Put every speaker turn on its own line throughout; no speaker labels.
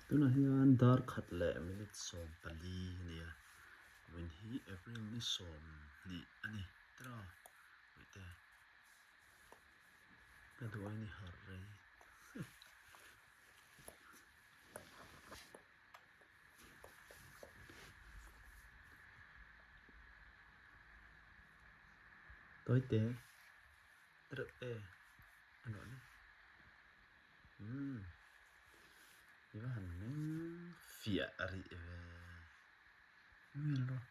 Tunah hian dar khat leh minute 14 a ni a, vawiin hi April ni 20 a ni tiraw Puite ka duai ni harh rei. Tawite reuh te a nuah ni. Umm i va han meng fiah rih ve muil rawh.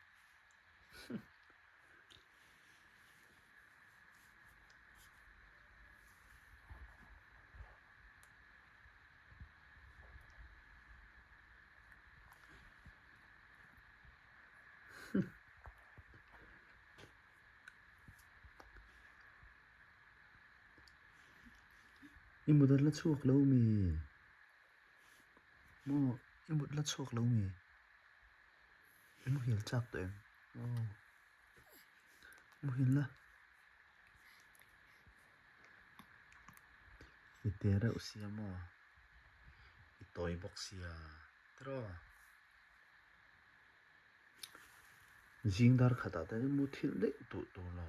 I mut a la chhuak lo mi? Maw i mut la chhuak lo mi? I muhil chak tawh em? Aw muhil la. I te reuh sia maw? I tawi bawk sia tiraw? Zing dar khatah te mu thil daih duh tur lo.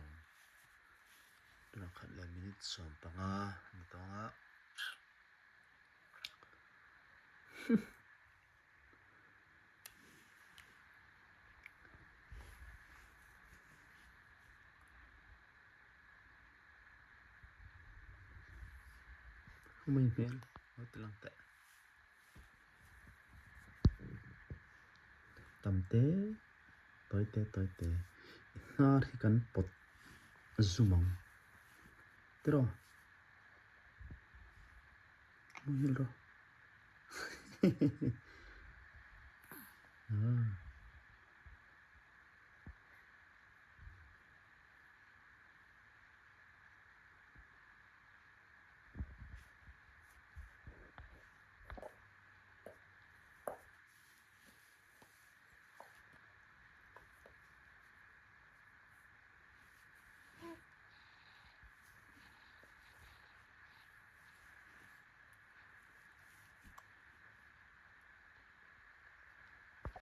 Tunah khat leh minute 15 a ni tawng a. Humei hmel lo ti lang teh. Tam te tawi te tawi te i hnar hi kan pawt zum ang tiraw muhil rawh.